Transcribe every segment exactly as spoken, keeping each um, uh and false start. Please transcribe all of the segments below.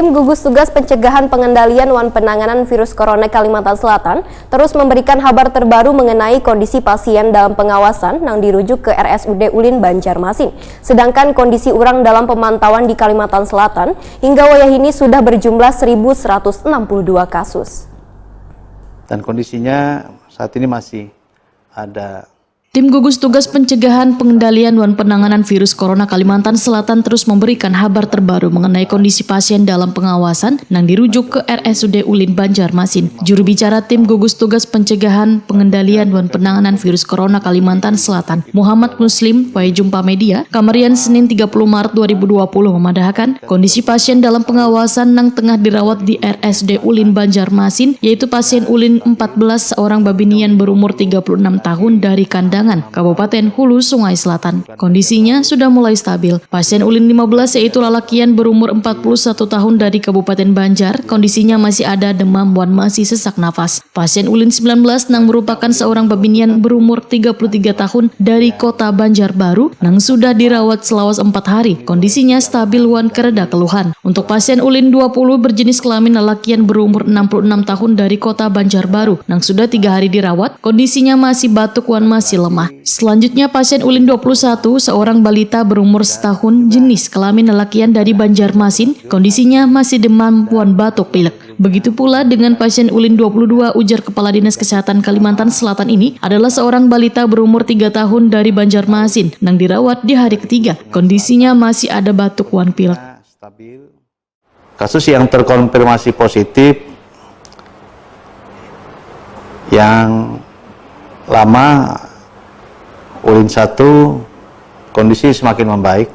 Tim gugus tugas pencegahan, pengendalian wan penanganan virus corona Kalimantan Selatan terus memberikan habar terbaru mengenai kondisi pasien dalam pengawasan nang dirujuk ke R S U D Ulin Banjarmasin. Sedangkan kondisi urang dalam pemantauan di Kalimantan Selatan hingga wayah ini sudah berjumlah seribu seratus enam puluh dua kasus. Dan kondisinya saat ini masih ada Tim gugus tugas pencegahan, pengendalian, wan penanganan virus corona Kalimantan Selatan terus memberikan habar terbaru mengenai kondisi pasien dalam pengawasan nang dirujuk ke R S U D Ulin Banjarmasin. Juru bicara tim gugus tugas pencegahan, pengendalian, wan penanganan virus corona Kalimantan Selatan, Muhammad Muslim, wayah jumpa media, kamarian Senin tiga puluh Maret dua ribu dua puluh memadahakan kondisi pasien dalam pengawasan nang tengah dirawat di R S D Ulin Banjarmasin, yaitu pasien ulin empat belas seorang babinian berumur tiga puluh enam tahun dari Kandangan, Kabupaten Hulu Sungai Selatan. Kondisinya sudah mulai stabil. Pasien ulin lima belas yaitu lalakian berumur empat puluh satu tahun dari Kabupaten Banjar, kondisinya masih ada demam wan masih sesak nafas. Pasien ulin sembilan belas nang merupakan seorang babinian berumur tiga puluh tiga tahun dari Kota Banjarbaru nang sudah dirawat selawas empat hari. Kondisinya stabil wan kereda keluhan. Untuk pasien ulin dua puluh berjenis kelamin lalakian berumur enam puluh enam tahun dari Kota Banjarbaru nang sudah tiga hari dirawat, kondisinya masih batuk wan masih lemah. Selanjutnya, pasien ulin dua puluh satu, seorang balita berumur setahun, jenis kelamin lalakian dari Banjarmasin, kondisinya masih demam wan batuk pilek. Begitu pula dengan pasien ulin dua puluh dua, ujar Kepala Dinas Kesehatan Kalimantan Selatan ini adalah seorang balita berumur tiga tahun dari Banjarmasin nang dirawat di hari ketiga. Kondisinya masih ada batuk wan pilek. Stabil. Kasus yang terkonfirmasi positif yang lama, ulin satu, kondisi semakin membaik.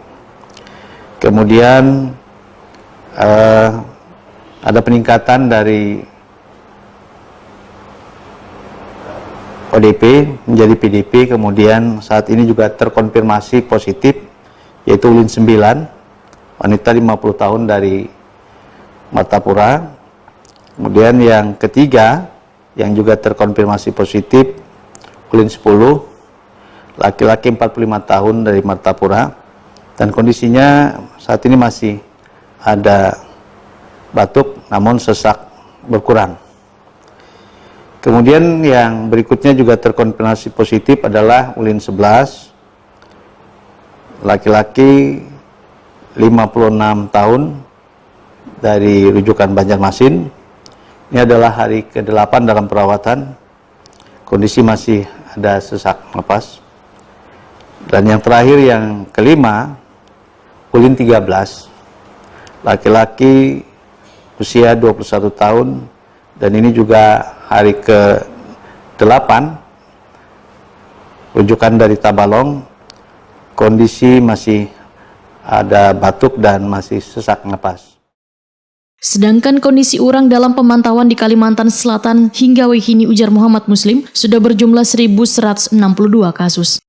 Kemudian eh, ada peningkatan dari O D P menjadi P D P, kemudian saat ini juga terkonfirmasi positif, yaitu ulin sembilan, wanita lima puluh tahun dari Martapura. Kemudian yang ketiga yang juga terkonfirmasi positif, ulin sepuluh, laki-laki empat puluh lima tahun dari Martapura, dan kondisinya saat ini masih ada batuk namun sesak berkurang. Kemudian yang berikutnya juga terkonfirmasi positif adalah ulin sebelas, laki-laki lima puluh enam tahun dari rujukan Banjarmasin. Ini adalah hari kedelapan dalam perawatan. Kondisi masih ada sesak napas. Dan yang terakhir, yang kelima, ulin tiga belas, laki-laki usia dua puluh satu tahun, dan ini juga hari ke delapan, rujukan dari Tabalong, kondisi masih ada batuk dan masih sesak napas. Sedangkan kondisi urang dalam pemantauan di Kalimantan Selatan hingga wayah ini, ujar Muhammad Muslim, sudah berjumlah seribu seratus enam puluh dua kasus.